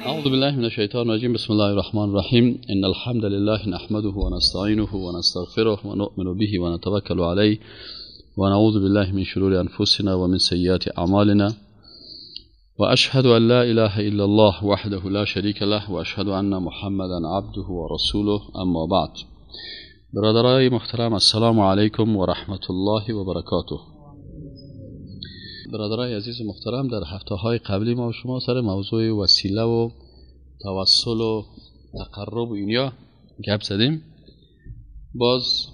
اعوذ بالله من الشیطان الرجیم. بسم الله الرحمن الرحیم. ان الحمد لله نحمده ونستعینه ونستغفره ونؤمن به ونتوکل علیه ونعوذ بالله من شرور انفسنا ومن سیئات اعمالنا واشهد ان لا اله الا الله وحده لا شریک له واشهد ان محمدا عبده ورسوله. اما بعد، برادرای محترم، السلام علیکم و رحمت الله و برکاته. برادرای عزیز و محترم، در هفته های قبلی ما و شما سر موضوع وسیله و توسل و تقرب و اینیا گپ زدیم. باز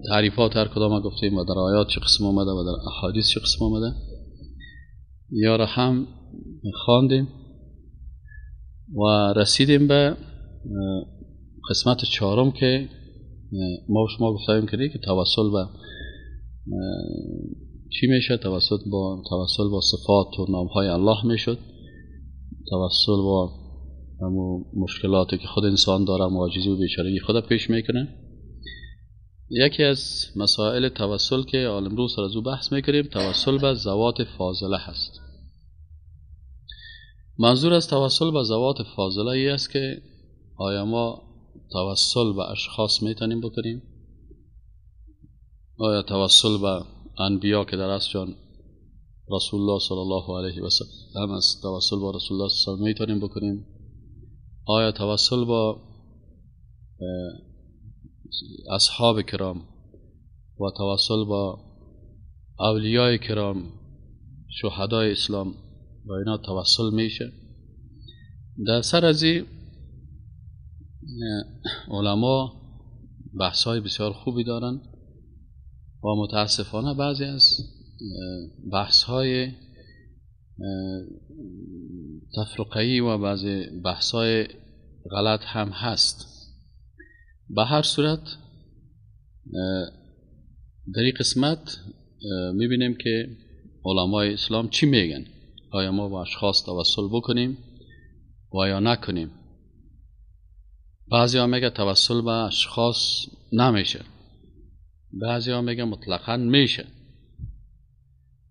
تعریفات هر کدام گفتیم و در آیات چه قسم آمده و در احادیث چه قسم آمده یا را هم خواندیم و رسیدیم به قسمت چهارم که ما و شما گفتیم که توسل به چی میشه؟ توسل با صفات و نامهای الله میشد، توسل با مشکلاتی که خود انسان داره، معاجزی و بیچارگی خود پیش میکنه. یکی از مسائل توسل که امروز سر از او بحث میکنیم، توسل به ذوات فاضله هست. منظور از توسل به ذوات فاضله ای است که آیا ما توسل به اشخاص میتونیم بکنیم؟ آیا توسل به انبیا که در اصل جان رسول الله صلی الله علیه و سلم است، توسل با رسول الله صلی الله علیه و سلم میتونیم بکنیم؟ آیا توسل با اصحاب کرام و توسل با اولیای کرام، شهدای اسلام، با اینا توسل میشه؟ در سر از این علما بحث های بسیار خوبی دارن و متاسفانه بعضی از بحث های تفرقه‌ای و بعضی بحث های غلط هم هست. به هر صورت در این قسمت میبینیم که علمای اسلام چی میگن. آیا ما با اشخاص توسل بکنیم و یا نکنیم؟ بعضی ها میگه توسل به اشخاص نمیشه، بعضی ها میگه مطلقا میشه،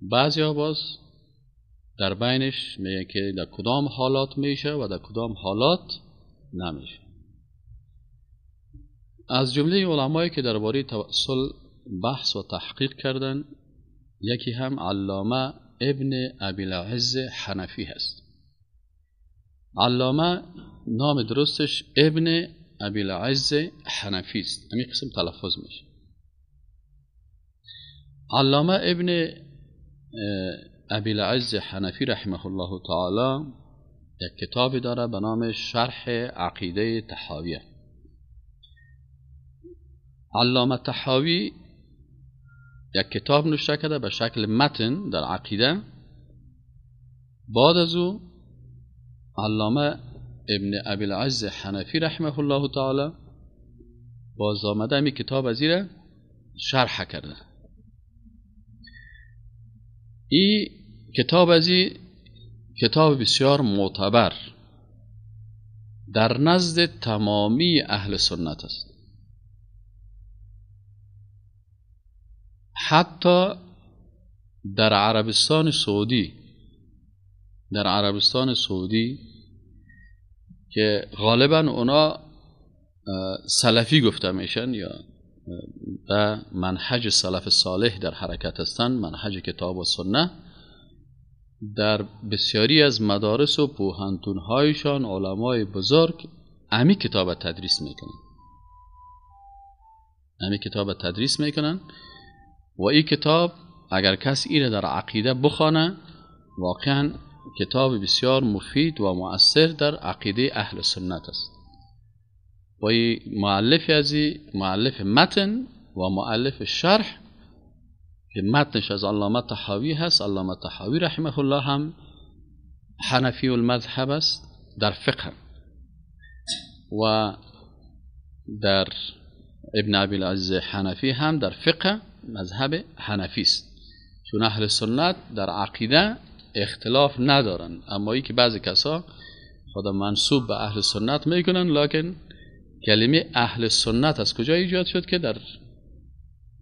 بعضی ها باز در بینش میگه که در کدام حالات میشه و در کدام حالات نمیشه. از جمله علمایی که درباره توسل بحث و تحقیق کردن، یکی هم علامه ابن ابی العز حنفی هست. علامه نام درستش ابن ابی العز حنفی است، همین قسم تلفظ میشه. علامه ابن ابی العز حنفی رحمه الله تعالی یک کتابی داره به نام شرح عقیده طحاویه. علامه طحاوی یک کتاب نوشته کرده به شکل متن در عقیده. بعد از او علامه ابن ابی العز حنفی رحمه الله تعالی باز آمده می کتاب از ایره شرح کرده. این کتاب از این کتاب بسیار معتبر در نزد تمامی اهل سنت است. حتی در عربستان سعودی، در عربستان سعودی که غالبا اونا سلفی گفته میشن یا به منهج سلف صالح در حرکت هستن، منهج کتاب و سنه، در بسیاری از مدارس و پوهنتونهایشان علمای بزرگ امی کتاب تدریس میکنن، امی کتاب تدریس میکنن و این کتاب اگر کس ایره در عقیده بخوانه، واقعا کتاب بسیار مفید و مؤثر در عقیده اهل سنت است. و این مؤلف از مؤلف متن و مؤلف شرح که متنش از علامه طحاوی هست. علامه طحاوی رحمه الله هم حنفی المذهب است در فقه و در ابن ابی العز حنفی هم در فقه مذهب حنفی است. چون اهل سنت در عقیده اختلاف ندارن، اما ای که بعضی کسا خدا منسوب به اهل سنت میکنن، لکن کلمه اهل سنت از کجا ایجاد شد که در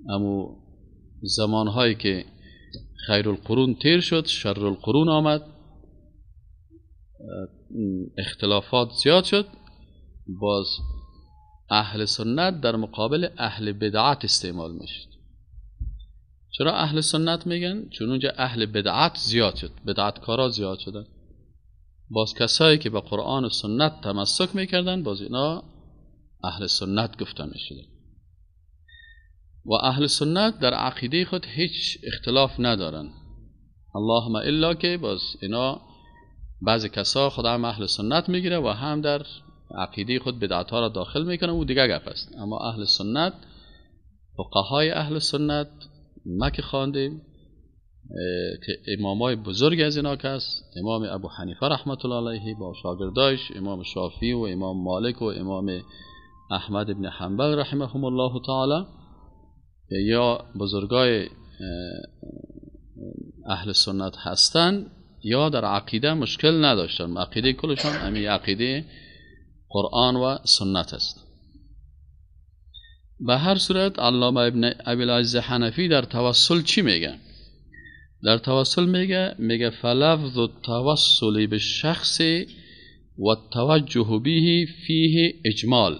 امو زمانهایی که خیر القرون تیر شد، شر القرون آمد، اختلافات زیاد شد، باز اهل سنت در مقابل اهل بدعت استعمال میشد. چرا اهل سنت میگن؟ چون اونجا اهل بدعت زیاد شد، بدعتکارا زیاد شدن. باز کسایی که به قرآن و سنت تمسک میکردن، باز اینا اهل سنت گفته میشدن. و اهل سنت در عقیده خود هیچ اختلاف ندارن، اللهم الا که باز اینا بعضی کسا خود هم اهل سنت میگیره و هم در عقیده خود بدعت ها را داخل میکنه، او دیگه گپ است. اما اهل سنت، فقهای اهل سنت ما که خواندیم که امامای بزرگ از اینا کس، امام ابو حنیفه رحمت الله علیه با شاگردایش، امام شافعی و امام مالک و امام احمد ابن حنبل رحمهم الله تعالی، یا بزرگای اهل سنت هستند یا در عقیده مشکل نداشتن. عقیده کلشان امی عقیده قرآن و سنت است. به هر صورت علامه ابن ابی العز حنفی در توسل چی میگه؟ در توسل میگه فلفظ التوسل بالشخص و التوجه به فیه اجمال.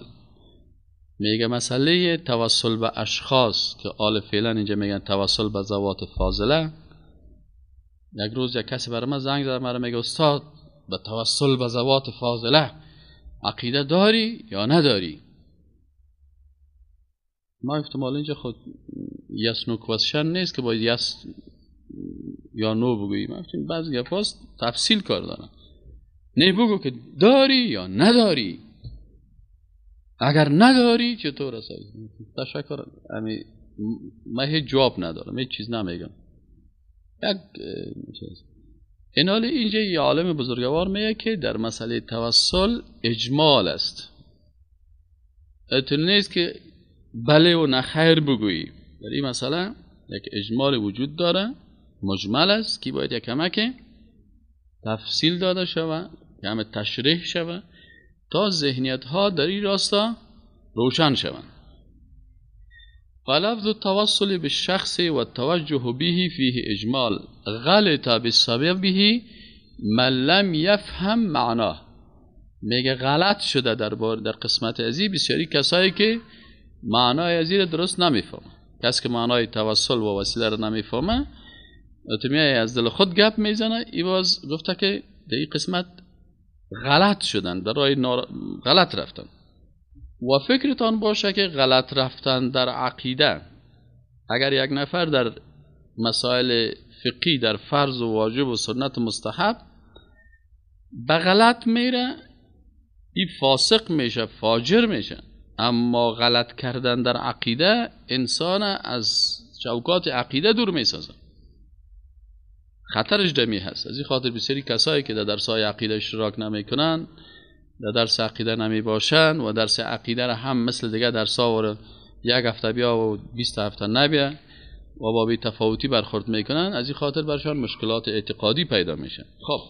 میگه مسئله توسل به اشخاص که آل فعلا اینجا میگن توسل به ذوات فاضله. یک روز یک کسی برای من زنگ زد، مرا میگه استاد به توسل به ذوات فاضله عقیده داری یا نداری؟ ما احتمال اینجا خود yes no question نیست که باید yes یا no بگوییم. گفتیم بعضی گپاست تفصیل کار دارن. نه بگو که داری یا نداری. اگر نداری چطور است؟ تشکر، من هیچ جواب ندارم، هیچ چیز نمیگم. یک چیز این حال اینجا یه عالم بزرگوار میگه که در مسئله توسل اجمال است، اتون نیست که بله و نخیر بگویی. در این مسئله یک اجمال وجود داره، مجمل است که باید یک کمک تفصیل داده شود، کم تشریح شود تا ذهنیت ها در این راستا روشن شوند. فلفظ التوسل بالشخص والتوجه به فیه اجمال غلط بسببه من لم یفهم معناه. میگه غلط شده در قسمت ازی بسیاری کسایی که معنای ازی را درست نمیفهمه. کسی که معنای توسل و وسیله را نمیفهمه اتمیه از دل خود گپ میزنه. ای باز گفته که در این قسمت غلط شدن، در راه غلط رفتن. و فکرتان باشه که غلط رفتن در عقیده، اگر یک نفر در مسائل فقهی در فرض و واجب و سنت و مستحب به غلط میره، این فاسق میشه، فاجر میشه. اما غلط کردن در عقیده انسان از چوکات عقیده دور میسازه، خطرش دمی هست. از این خاطر بسیاری کسایی که در درس‌های عقیده اشتراک نمیکنن، در درس عقیده نمی باشن و درس عقیده را هم مثل دیگه درس‌ها و یک هفته بیا و 20 هفته نبیا و با بی تفاوتی برخورد میکنن، از این خاطر برشان مشکلات اعتقادی پیدا میشه. خب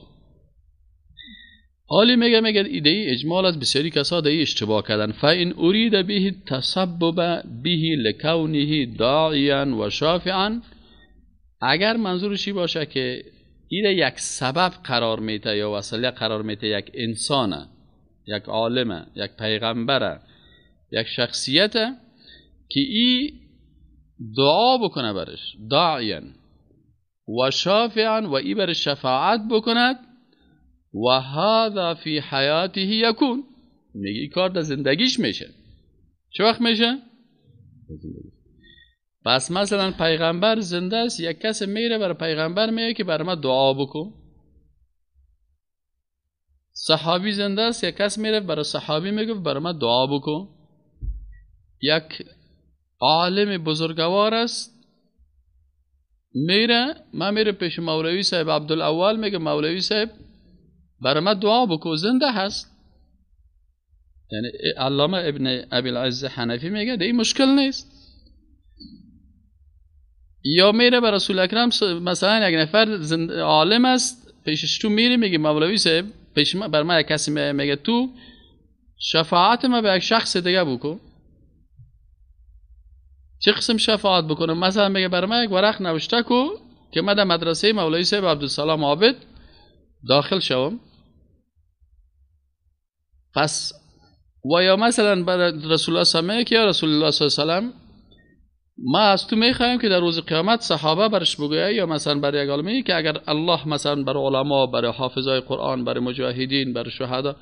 حالی میگه ایده ای اجمال از بسیاری کسا در اشتباه کردن. فان ارید به تسبب به لکونه داعیا و شافعا، اگر منظورش باشه که ایده یک سبب قرار میده یا وسیله قرار میده، یک انسانه، یک عالمه، یک پیغمبره، یک شخصیته که ای دعا بکنه برش، داعیا و شافعا، و ای برش شفاعت بکند، و هذا فی حیاته یکون. میگه این کار در زندگیش میشه. چه وقت میشه؟ پس مثلا پیغمبر زنده است، یک کس میره برای پیغمبر میگه که برای ما دعا بکن. صحابی زنده است، یک کس میره برای صحابی میگه برای ما دعا بکن. یک عالم بزرگوار است، میره ما میره پیش مولوی صاحب عبدالاول، میگه مولوی صاحب برای ما دعا بکن، زنده هست. یعنی علامه ابن ابی العز حنفی میگه این مشکل نیست. یا میره به رسول اکرم، مثلا یک نفر عالم است، پیشش تو میره میگه مولوی صاحب پیش ما، بر ما یک کسی میگه تو شفاعت ما به یک شخص دیگه بکن. چه قسم شفاعت بکنم؟ مثلا میگه بر ما یک ورق نوشته کو که من در مدرسه مولوی صاحب عبدالسلام عابد داخل شوم. پس و یا مثلا برای رسول الله صلی الله که یا رسول الله صلی الله علیه و سلم ما از تو میخوایم که در روز قیامت صحابه برش بگویه، یا مثلا برای یک عالمی که اگر الله مثلا بر علما، برای حافظای قرآن، برای مجاهدین، برای شهدا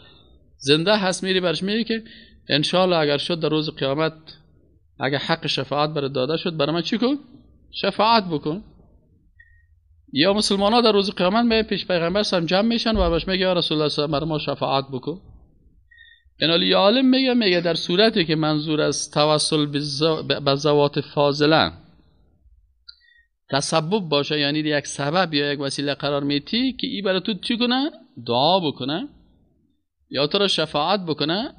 زنده هست، میری برش میگه که انشالله اگر شد در روز قیامت اگر حق شفاعت برای داده شد برای من چی کن؟ شفاعت بکن. یا مسلمان ها در روز قیامت می پیش پیغمبر سم جمع میشن و برش میگه یا رسول الله صلی الله علیه و برای ما شفاعت بکن. این عالم میگه در صورتی که منظور از توسل به ذوات فاضله تسبب باشه، یعنی یک سبب یا یک وسیله قرار میتی که ای برای تو چی کنه؟ دعا بکنه یا تو را شفاعت بکنه.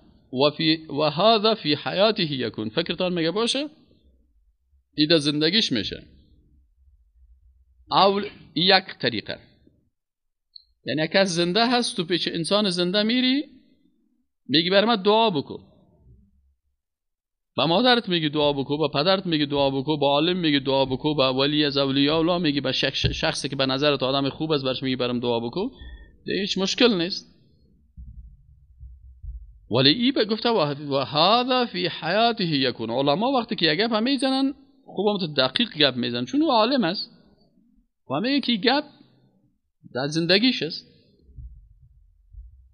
و هذا فی حیاته یکون، فکرتان میگه باشه ای در زندگیش میشه. اول یک طریقه، یعنی کس زنده هست تو پیش انسان زنده میری میگی بر من دعا بکن، با مادرت میگی دعا بکن، با پدرت میگی دعا بکن، با عالم میگی دعا بکن، با ولی از اولیاء الله میگی، با شخصی که به نظرت آدم خوب است برش میگی برام دعا بکن، هیچ مشکل نیست. ولی ای به گفته و هذا فی حیاته یکون. علما وقتی که یک گپ هم میزنن خوب هم دقیق گپ میزنن، چون او عالم است و میگه که گپ در زندگیش است.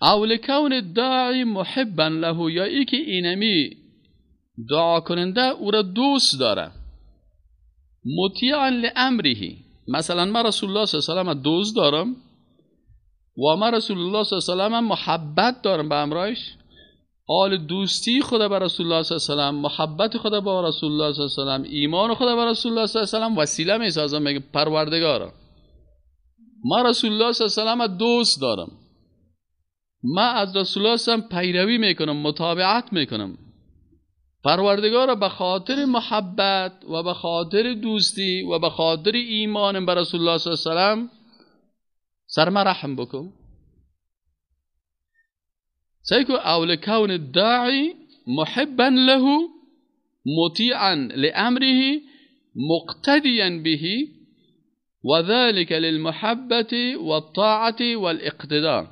او لکون الداعی محبا له، یا ای که اینمی دعا کننده او را دوست داره، مطیعا لامره. مثلا من رسول الله صلی الله علیه و سلم دوست دارم و من رسول الله صلی الله علیه و سلم محبت دارم به امرایش، آل دوستی خدا بر رسول الله صلی الله علیه و سلم، محبت خدا با رسول الله صلی الله علیه و سلم، ایمان خدا بر رسول الله صلی الله علیه و سلم وسیله میسازم. میگه پروردگارا ما رسول الله صلی الله علیه و سلم دوست دارم، ما از رسول الله صلی الله علیه و سلم پیروی میکنم، متابعت میکنم، پروردگارا به خاطر محبت و به خاطر دوستی و به خاطر ایمانم بر رسول الله صلی الله علیه و سلم سر ما رحم بکن. سيكو أو لكون الداعي محبا له مطيعا لأمره مقتديا به وذلك للمحبة والطاعة والاقتداء.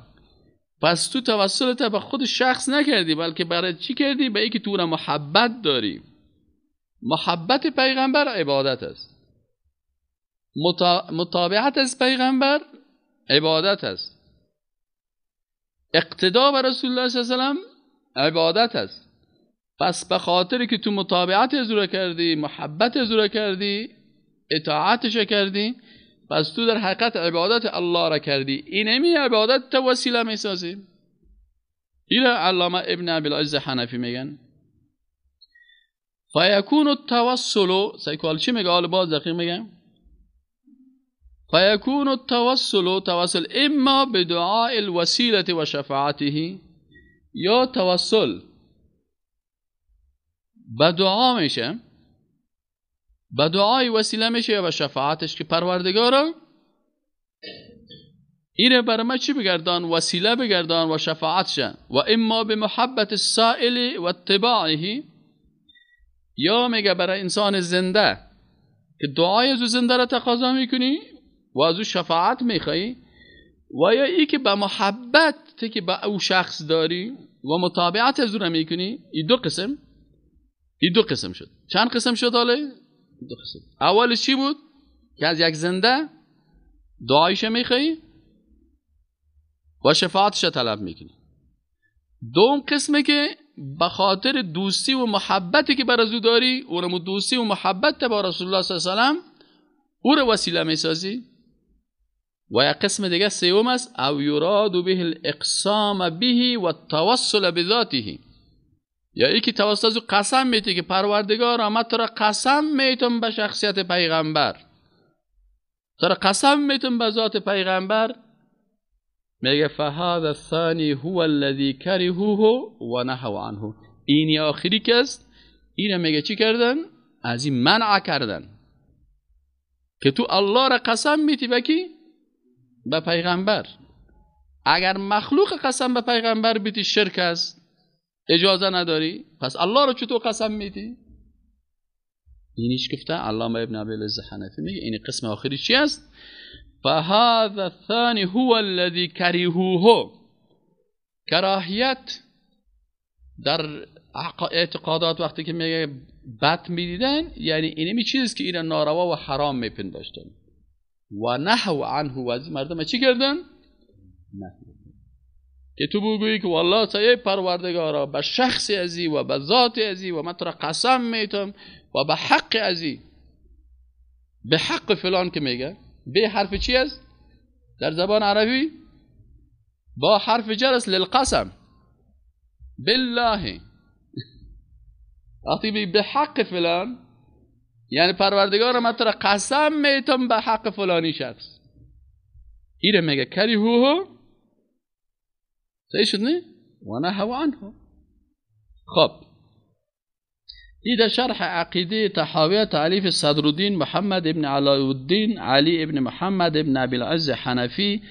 پس تو توسلت به خود شخص نکردی، بلکه برای چی کردی؟ به اینکه تو را محبت داری. محبت پیغمبر عبادت است، متابعت از پیغمبر عبادت است، اقتدا بر رسول الله صلی الله علیه و سلم عبادت است. پس به خاطر که تو متابعت از او کردی، محبت از او کردی، اطاعتش کردی، پس تو در حقیقت عبادت الله را کردی. اینمی عبادت تو وسیله میسازی. این علامه ابن ابی العز حنفی میگن فیکون التوسل. سیکوال چی میگه؟ حالا باز دقیق میگم. فيكون التوسل توسل اما بدعاء الوسيلة وشفاعته، یا توسل به دعا میشه، به دعای وسیله میشه یا به شفاعتش که پروردگارا اینه برای ما چی بگردان؟ وسیله بگردان و شفاعت شه. و اما به محبت السائل و اتباعه، یا میگه برای انسان زنده که دعای از زنده را تقاضا میکنی و از او شفاعت میخوایی، و یا ای که به محبت که به او شخص داری و متابعت از او را میکنی. این دو قسم، این دو قسم شد. چند قسم شد حالا؟ دو قسم. اولش چی بود؟ که از یک زنده دعایش میخوایی و شفاعتش طلب میکنی. دوم قسمه که به خاطر دوستی و محبتی که بر از او داری، اونم دوستی و محبت با رسول الله صلی الله علیه و سلم او را وسیله میسازی. و یک قسم دیگه سوم است، او یراد به الاقسام به و التوسل بذاته، یا ای که توسط از او قسم میتی که پروردگار ما تو را قسم میتم به شخصیت پیغمبر، تو را قسم میتم به ذات پیغمبر. میگه فهذا الثاني هو الذي كرهوه ونهوا عنه. این آخری که است، اینو میگه چی کردن؟ از این منع کردن که تو الله را قسم میتی به کی؟ به پیغمبر. اگر مخلوق قسم به پیغمبر بیتی شرک است، اجازه نداری، پس الله را چطور قسم میتی؟ اینیش گفته علامه ابن ابی العز حنفی میگه این قسم آخری چی است؟ فهذا الثاني هو الذي كرهوه. کراهیت در اعتقادات وقتی که میگه بد میدیدن، یعنی اینمی چیزی که اینا ناروا و حرام میپنداشتن. و نهوا عنه، و از مردم چی کردن؟ نه که تو بگویی که والله سایه پروردگارا به شخص ازی و به ذات ازی و من تو را قسم میتم و به حق ازی، به حق فلان که میگه، به حرف چی است؟ در زبان عربی با حرف جر است للقسم بالله. وقتی به حق فلان یعنی پروردگار من تو را قسم میتم به حق فلانی شخص، ایره میگه کریهوه. صحیح شد نه؟ و نهوا عنه. خب این در شرح عقیده طحاویه تألیف صدرالدین محمد ابن علاءالدین علی ابن محمد ابن ابی العز حنفی،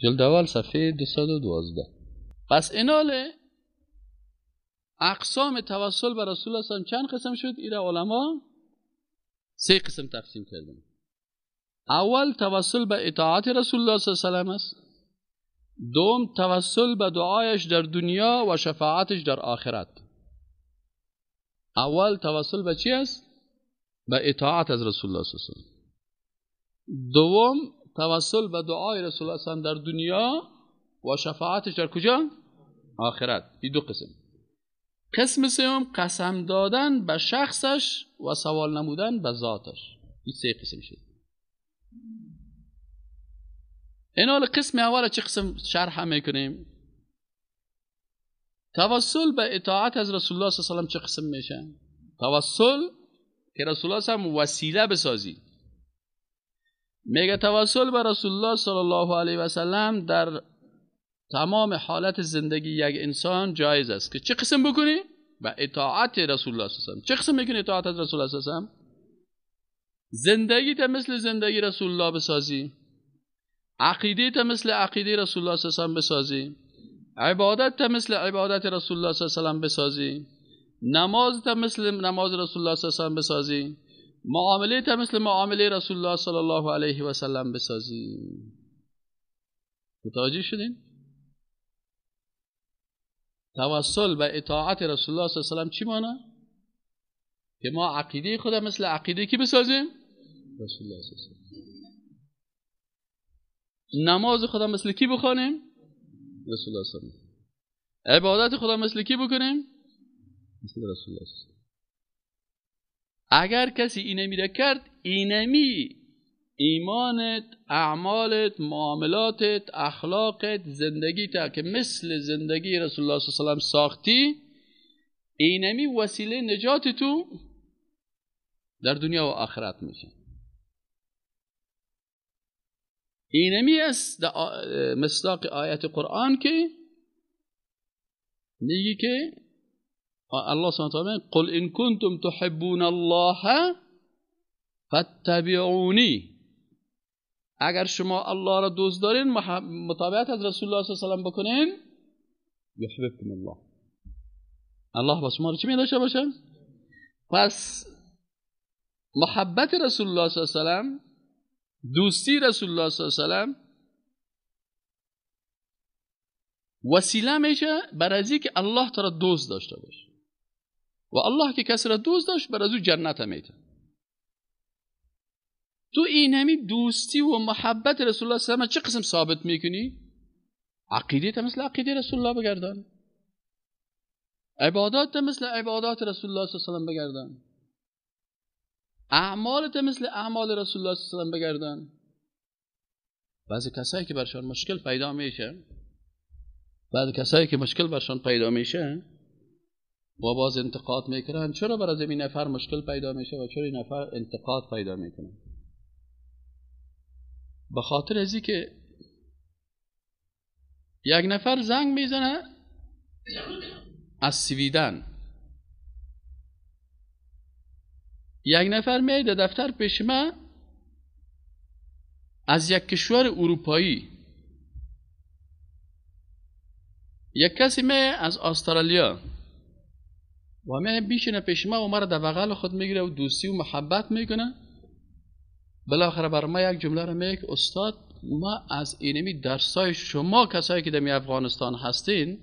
جلد اول صفحه 212. پس ایناله اقسام توسل به رسول الله صلی چند قسم شد؟ ایره علما سه قسم تقسیم کردن. اول توسل به اطاعت رسول الله صلی الله علیه و سلم است. دوم توسل به دعایش در دنیا و شفاعتش در آخرت. اول توسل به چی است؟ به اطاعت از رسول الله صلی الله علیه و سلم. دوم توسل به دعای رسول الله صلی الله علیه و سلم در دنیا و شفاعتش در کجا؟ آخرت. این دو قسم. قسم سوم قسم دادن به شخصش و سوال نمودن به ذاتش. این سه قسم شد. این حال قسم اول چه قسم شرح میکنیم؟ توسل به اطاعت از رسول الله صلی الله علیه و سلم چه قسم میشه؟ توسل که رسول الله صلی الله علیه و سلم وسیله بسازی. میگه توسل به رسول الله صلی الله علیه و سلم در تمام حالت زندگی یک انسان جایز است که چه قسم بکنی؟ به اطاعت رسول الله صلی الله علیه و سلم. چه قسم میکنی اطاعت از رسول الله صلی الله علیه و سلم؟ زندگی تا مثل زندگی رسول الله بسازی، عقیده تا مثل عقیده رسول الله صلی الله علیه و سلم بسازی، عبادت تا مثل عبادت رسول الله صلی الله علیه و سلم بسازی، نماز تا مثل نماز رسول الله صلی الله علیه و سلم بسازی، معامله تا مثل معامله رسول الله صلی الله علیه و سلم بسازی. متوجه شدین؟ توسل به اطاعت رسول الله صلی الله علیه و سلم چی معنی؟ که ما عقیده خود مثل عقیده کی بسازیم؟ رسول الله صلی الله علیه و سلم. نماز خدا مثل کی بخوانیم؟ رسول الله صلی الله علیه و سلم. عبادت خدا مثل کی بکنیم؟ مثل رسول الله صلی الله علیه و سلم. اگر کسی اینمی را کرد، اینمی ایمانت، اعمالت، معاملاتت، اخلاقت، زندگیت که مثل زندگی رسول الله صلی الله علیه و سلم ساختی، اینمی وسیله نجات تو در دنیا و آخرت میشه. اینمی است مصداق آیت قرآن که میگه که الله سبحانه و تعالی قل ان کنتم تحبون الله فاتبعونی. اگر شما الله را دوست دارین متابعت از رسول الله صلی الله علیه و سلم بکنین، یحببکم الله، الله با شما رو چی می داشته باشه؟ پس محبت رسول الله صلی الله علیه و سلم، دوستی رسول الله صلی الله علیه و سلم وسیله میشه برای که الله تو را دوست داشته باشه، و الله که کسی را دوست داشت بر از او جنت میده. تو این همی دوستی و محبت رسول الله صلی الله علیه و سلم چه قسم ثابت میکنی؟ عقیده تا مثل عقیده رسول الله بگردان، عبادات تا مثل عبادات رسول الله صلی الله علیه و سلم بگردان، اعمال تا مثل اعمال رسول الله صلی الله علیه و سلم بگردان. بعضی کسایی که برشان مشکل پیدا میشه، بعضی کسایی که مشکل برشان پیدا میشه و باز انتقاد میکنن، چرا برای این نفر مشکل پیدا میشه و چرا این نفر انتقاد پیدا میکنه؟ به خاطر ازی که یک نفر زنگ میزنه از سویدن، یک نفر میاد دفتر پیش ما از یک کشور اروپایی، یک کسی می از استرالیا و می بیشینه پیش ما و مرا در بغل خود میگیره و دوستی و محبت میکنه. بالاخره بر ما یک جمله رو میگه استاد ما از اینمی درسای شما کسایی که در افغانستان هستین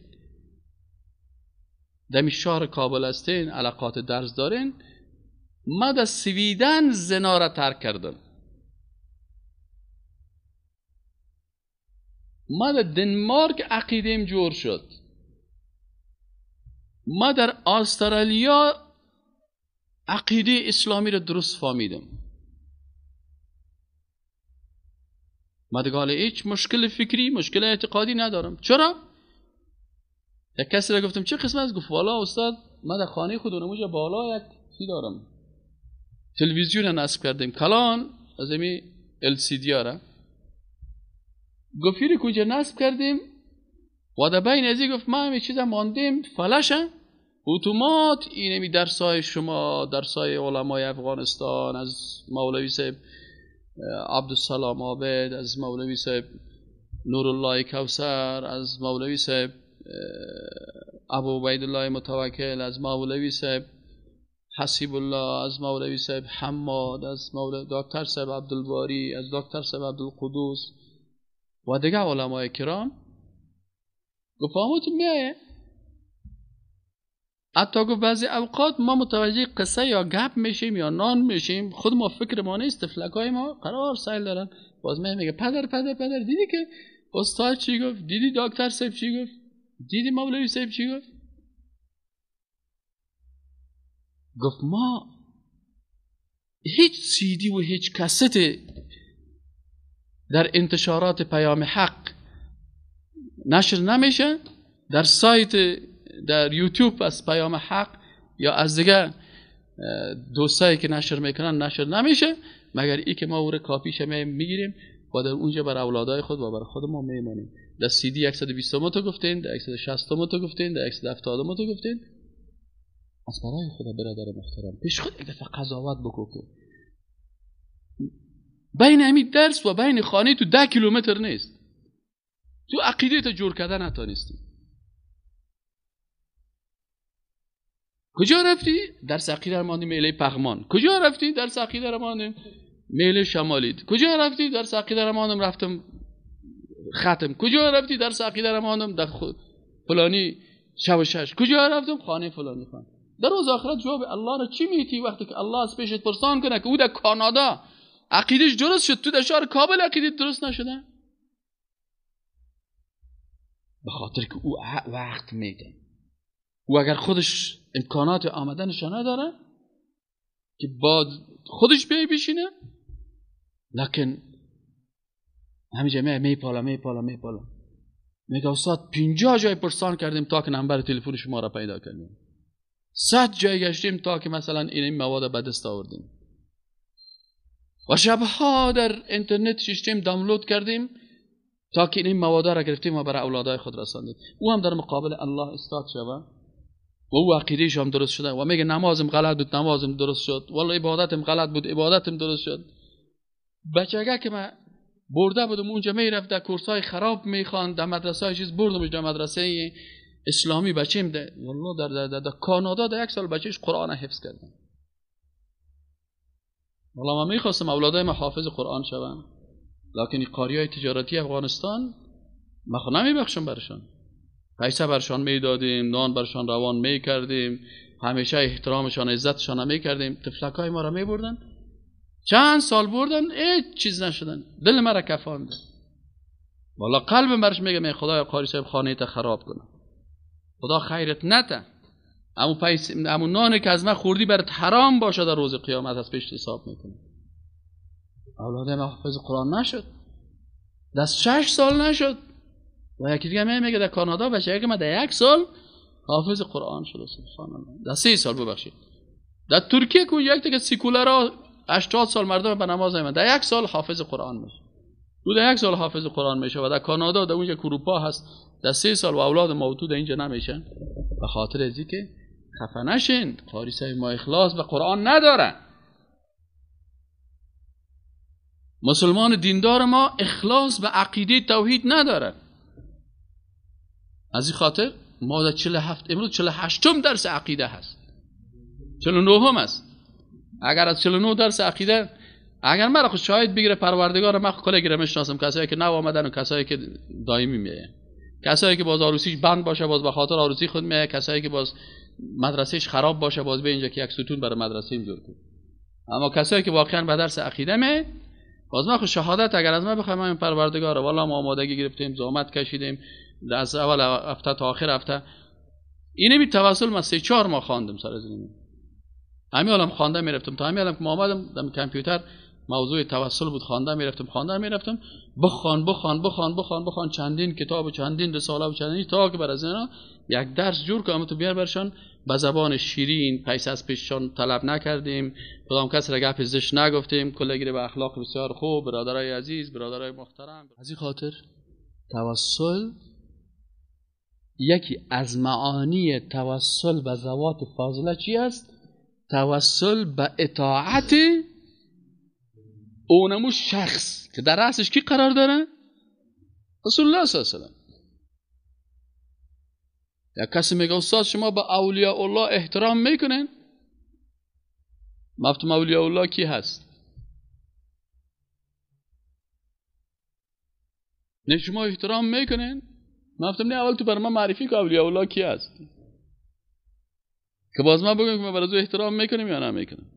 در شهر کابل هستین، علاقات درس دارین، ما در سویدن زنا را ترک کردم، ما در دنمارک عقیدیم جور شد، ما در استرالیا عقیده اسلامی را درست فهمیدم. ما دیگه حالا هیچ مشکل فکری، مشکل اعتقادی ندارم. چرا؟ یک کسی را گفتم چه قسمت است؟ گفت والا استاد ما در خانه خود اونجا بالا یک چی دارم، تلویزیون نصب کردیم کلان از امی LCD را، گفت که اونجا نصب کردیم و در بین ازی گفت ما همه چیز ماندیم فلشه اتومات اینمی درسای شما، درسای علمای افغانستان، از مولوی صاحب عبدالسلام عابد، از مولوی صاحب نورالله کوثر، از مولوی صاحب ابو عبیدالله متوکل، از مولوی صاحب حسیب الله، از مولوی صاحب حماد، از مولوی دکتر صاحب عبدالباری، از دکتر صاحب عبدالقدوس و دیگه علمای کرام. گفت آموتون میایه. حتی گفت بعضی اوقات ما متوجه قصه یا گپ میشیم یا نان میشیم، خود ما فکر ما نیست، طفلکای ما قرار سیل دارن، باز میگه پدر پدر پدر دیدی که استاد چی گفت، دیدی دکتر صاحب چی گفت، دیدی مولوی صاحب چی گفت. گفت ما هیچ سیدی و هیچ کست در انتشارات پیام حق نشر نمیشه، در سایت در یوتیوب از پیام حق یا از دیگه دوستایی که نشر میکنن نشر نمیشه، مگر ای که ما او رو کاپیش میگیریم و در اونجا بر اولادای خود و بر خود ما میمانیم. در سی دی 120 تا گفتین، در 160 تا گفتین، در 170 تا گفتین. از برای خدا برادر محترم پیش خود یک دفعه قضاوت بکو که بین همین درس و بین خانه تو 10 کیلومتر نیست، تو عقیده تا جور کردن نتانستی. کجا رفتی؟ درس عقیده ماندیم میله پغمان. کجا رفتی؟ درس عقیده ماندیم میله شمالی. کجا رفتی؟ درس عقیده ماندم رفتم ختم. کجا رفتی؟ درس عقیده ماندم در فلانی شب و شش. کجا رفتم؟ خانه فلانی خان. در روز آخرت جواب الله را چی میتی وقتی که الله از پیشت پرسان کنه که او در کانادا عقیدهش درست شد، تو در شهر کابل عقیده درست نشده؟ به خاطر که او وقت میده، او اگر خودش امکانات آمدنش نداره که با خودش بیای بشینه، لکن همینجا میپالا میپالا میپالا میگه استاد 50 جای پرسان کردیم تا که نمبر تلفن شما را پیدا کردیم، 100 جای گشتیم تا که مثلا این مواد به دست آوردیم و شبها در اینترنت ششتیم دانلود کردیم تا که این مواد را گرفتیم و برای اولادای خود رساندیم. او هم در مقابل الله استاد شوه و او عقیده‌اش هم درست شده و میگه نمازم غلط بود نمازم درست شد، والله عبادتم غلط بود عبادتم درست شد. بچگه که من برده بودم اونجا میرفت در کورسای خراب میخواند، در مدرسه چیز بردمش در مدرسه اسلامی بچیم ده، والله در در, در, در کانادا در یک سال بچهش قرآن حفظ کردن. والله من میخواستم اولادای ما حافظ قرآن شوند، لکن قاریای تجارتی افغانستان ما خو نمیبخشم برشان. پیسه برشان میدادیم، نان برشان روان میکردیم، همیشه احترامشان عزتشان میکردیم. طفلکای ما را میبردن، چند سال بردن هیچ چیز نشدن، دل مرا کفاند. والا قلبم برش میگه من خدای قاری صاحب خانه تا خراب کنه، خدا خیرت نته، امو پیس امو نانی که از من خوردی برات حرام باشه در روز قیامت از پیش حساب میکنه. اولاد ما حافظ قرآن نشد، دست 6 سال نشد و یکی دیگه میگه در کانادا بچه که ما در 1 سال حافظ قرآن شد. سبحان الله. در 3 سال ببخشید. در ترکیه که یک دیگه سیکولارا 80 سال مردم به نماز نمیان، در 1 سال حافظ قرآن میشه. او در 1 سال حافظ قرآن میشه و در کانادا در اونجا که اروپا هست در 3 سال و اولاد ما تو در اینجا نمیشن. به خاطر از اینکه خفه نشین، قاری صاحب ما اخلاص به قرآن نداره. مسلمان دیندار ما اخلاص به عقیده توحید نداره. از این خاطر ما در 47 امروز 48 درس عقیده هست، 49 است. اگر از 49 درس عقیده اگر مرا خود شاهد بگیره پروردگار، من کل گیره میشناسم کسایی که نو آمدن و کسایی که دائمی میاین. کسایی که باز عروسیش بند باشه باز به خاطر عروسی خود میه، کسایی که باز مدرسهش خراب باشه باز به اینجا که یک ستون برای مدرسه جور کن. اما کسایی که واقعا به درس عقیده می، باز ما خود شهادت اگر از ما بخوایم، من پروردگار والا ما آمادگی گرفتیم، زحمت کشیدیم از اول هفته تا آخر هفته. اینه می توسل ما 3-4 ماه خواندم سر از این. همین الان خوانده میرفتم تا همین الان که ما آمدم در کامپیوتر موضوع توسل بود، خوانده میرفتم بخوان بخوان بخوان بخوان بخوان، چندین کتاب و چندین رساله و چندین، تا که بر از اینا یک درس جور کنم تو بیار برشان به زبان شیرین، پیسه از پیششان طلب نکردیم، کدام کس را گپ زشت نگفتیم، کلگیره به اخلاق بسیار خوب، برادرای عزیز، برادرای محترم. از این خاطر توسل یکی از معانی توسل به ذوات فاضله چی است؟ توسل به اطاعت اونمو شخص که در رأسش کی قرار داره؟ رسول الله صلی الله علیه و سلم. یا کسی میگه استاد شما به اولیاء الله احترام میکنین؟ مفتم اولیاء الله کی هست؟ نه شما احترام میکنین؟ مفتم نه، اول تو بر من معرفی که اولیاء الله کی هست که باز من بگم که من برای تو احترام میکنیم یا نمیکنم.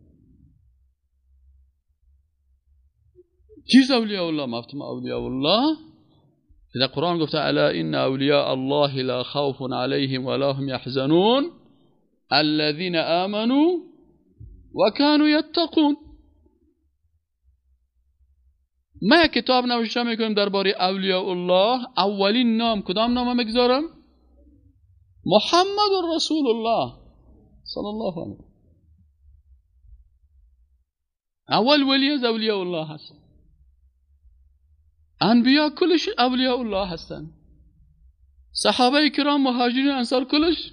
چیز اولیاء الله؟ مفتم اولیاء الله که در قرآن گفته الا ان اولیاء الله لا خوف علیهم ولا هم یحزنون الذین آمنوا وكانوا یتقون. ما یک کتاب نوشته میکنیم درباره اولیاء الله، اولین نام کدام نام میگذارم؟ محمد رسول الله صلی الله علیه. اول ولی از اولیاء الله هست. انبیا کلش اولیاء الله هستن، صحابه کرام، مهاجرین، انصار کلش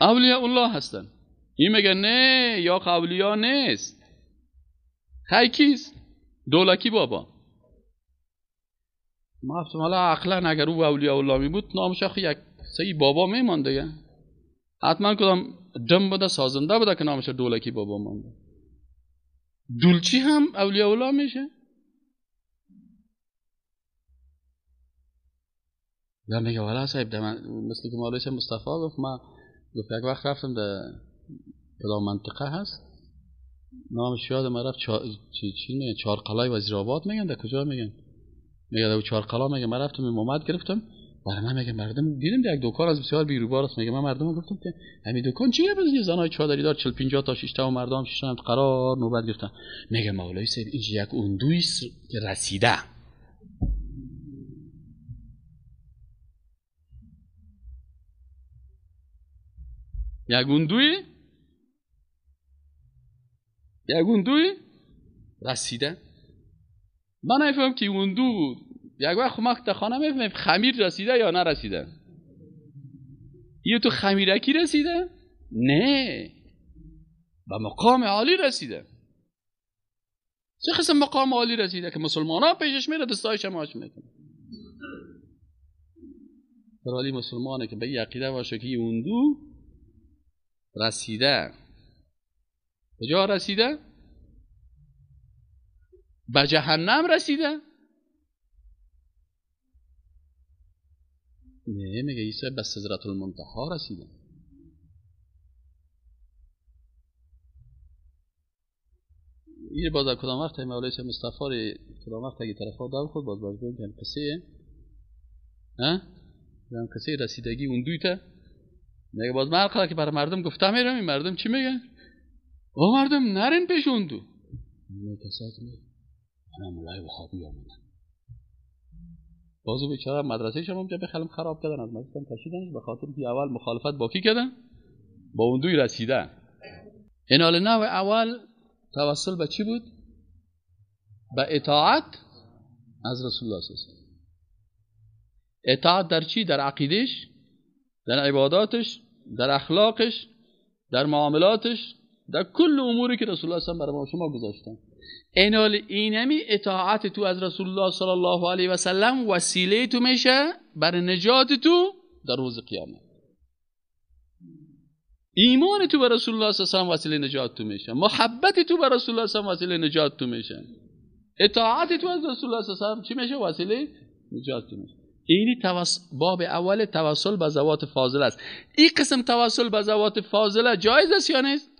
اولیاء الله هستن. این میگه نه یا اولیا نیست. خی کیست؟ دولکی بابا. ما گفتم حالا عقلا اگر او اولیاء الله می بود نامش آخه یک سی بابا میماند دیگه، حتما کدام دم بوده، سازنده بوده که نامش دولکی بابا مانده. دولچی هم اولیاء الله میشه؟ یا میگه والا صاحب مثل که مولوی مصطفی گفت، ما گفت یک وقت رفتم در کدام منطقه هست نامش یادم رفت، چی میگن، چهارقلای وزیرآباد میگن، در کجا میگن، میگه در چهارقلا میگه من رفتم امامت گرفتم، برای من میگه مردم دیدم یک دکان از بسیار بیروبار است، میگه من مردم گفتم که همین دکان چیه؟ بس یه زنای چادری دار 40 50 تا 6 تا و مردم 6 تا قرار نوبت گرفتن. میگه مولوی صاحب اینجا یک اندوی که رسیده. یک اندوی رسیده. من نفهمم که اندو یک وقت ما در خانه میفهمیم خمیر رسیده یا نرسیده. یه تو خمیرکی رسیده؟ نه، به مقام عالی رسیده. چه قسم مقام عالی رسیده که مسلمان ها پیشش میره دستایش هم آش میکنه. در مسلمانه که به این عقیده باشه که اندو رسیده. کجا رسیده؟ به جهنم رسیده؟ نه، میگه عیسی به سدرة المنتها رسیده. این باز کدام وقت مولوی مصطفی رو کدام وقت اگه طرفا دار خود باز باز بگم که قصه ها قصه رسیدگی اون دویته. میگه باز من که برای مردم گفتم میرم، این مردم چی میگن؟ او مردم نرین پیش اون دو. میگه کسایی که میگه انا مولای وهابی آمدن. بازو بیچاره مدرسه شما اونجا به خلم خراب کردن، از مدرسه کشیدنش به خاطر که اول مخالفت با کی کردن؟ با اون دوی رسیدن. این حال نوع اول توسل به چی بود؟ به اطاعت از رسول الله صلی الله علیه و آله. اطاعت در چی؟ در عقیدش، در عباداتش، در اخلاقش، در معاملاتش، در کل اموری که رسول الله صلی الله علیه و برای ما شما گذاشتن. اینال اینمی اطاعت تو از رسول الله صلی الله علیه و سلم وسیله تو میشه برای نجات تو در روز قیامت. ایمان تو به رسول الله صلی الله علیه و سلم وسیله نجات تو میشه، محبت تو به رسول الله صلی الله علیه و سلم وسیله نجات تو میشه، اطاعت تو از رسول الله صلی الله علیه و سلم چی میشه؟ وسیله نجات تو میشه. اینی باب اول توسل به ذوات فاضله است. این قسم توسل به ذوات فاضله جایز است یا نیست؟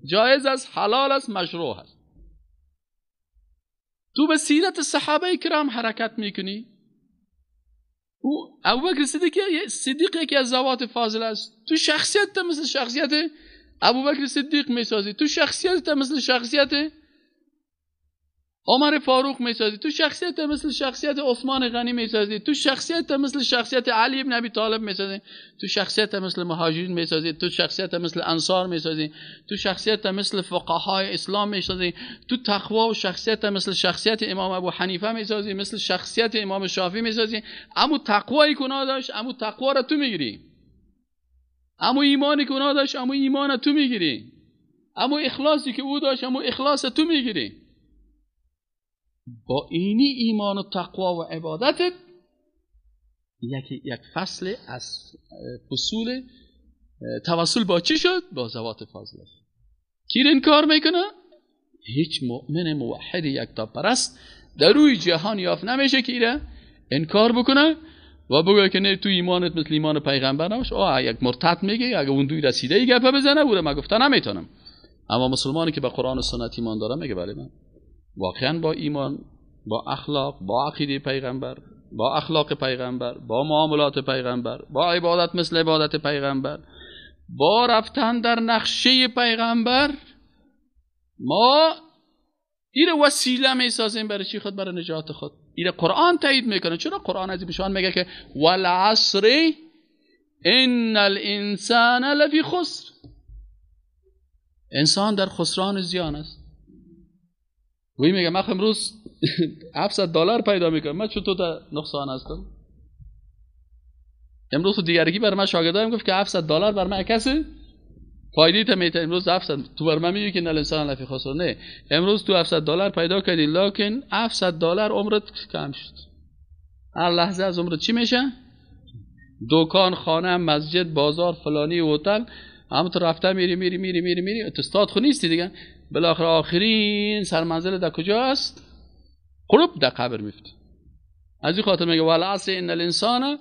جایز است، حلال است، مشروع است. تو به سیرت صحابه کرام حرکت میکنی. او ابوبکر صدیق یکی از ذوات فاضله است. تو شخصیت مثل شخصیت ابوبکر صدیق میسازی، تو شخصیت مثل شخصیت عمر فاروق میسازی، تو شخصیت مثل شخصیت عثمان غنی میسازی، تو شخصیت مثل شخصیت علی بن ابی طالب میسازی، تو شخصیت مثل مهاجرین میسازی، تو شخصیت مثل انصار میسازی، تو شخصیت مثل فقهای اسلام میسازی، تو تقوا و شخصیت مثل شخصیت امام ابو حنیفه میسازی، مثل شخصیت امام شافعی میسازی. اما تقوایی که اونا داشت، اما تقوا را تو میگیری، اما ایمانی که اونا داشت، اما ایمان تو میگیری، اما اخلاصی که او داشت، اما اخلاص تو میگیری. با اینی ایمان و تقوا و عبادتت یک فصل از فصول توسل با چی شد؟ با ذوات فاضله. کی این کار میکنه؟ هیچ مؤمن موحد یکتاپرست در روی جهان یافت نمیشه که ایره انکار بکنه و بگه که نه تو ایمانت مثل ایمان پیغمبر نباشه. آه یک مرتد میگه اگه اون دوی رسیده ای گپه بزنه او رو من گفته نمیتونم. اما مسلمانی که به قرآن و سنت ایمان داره میگه بله من واقعا با ایمان، با اخلاق، با عقیده پیغمبر، با اخلاق پیغمبر، با معاملات پیغمبر، با عبادت مثل عبادت پیغمبر، با رفتن در نقشه پیغمبر، ما ایره وسیله میسازیم برای چی؟ خود برای نجات خود. ایره قرآن تایید میکنه. چرا قرآن از بشان میگه که والعصر ان الانسان لفی خسر، انسان در خسران زیان است. وی میگه من امروز $700 پیدا میکنم، من چطور در نقصان هستم؟ امروز دیگرگی بر من شاگردایم گفت که $700 بر من کسی فایده تا میته. امروز 700 تو بر من میگی که الانسان لفی خسر. نه، امروز تو $700 پیدا کردی، لکن $700 عمرت کم شد. هر لحظه از عمرت چی میشه؟ دکان، خانه، مسجد، بازار، فلانی، هتل، همونطور رفته میری میری میری میری میری، استاد خو نیستی دیگه. بالاخره آخرین سرمنزل در کجاست؟ قلوب در قبر میفته. از این خاطر میگه والعصر ان الانسان،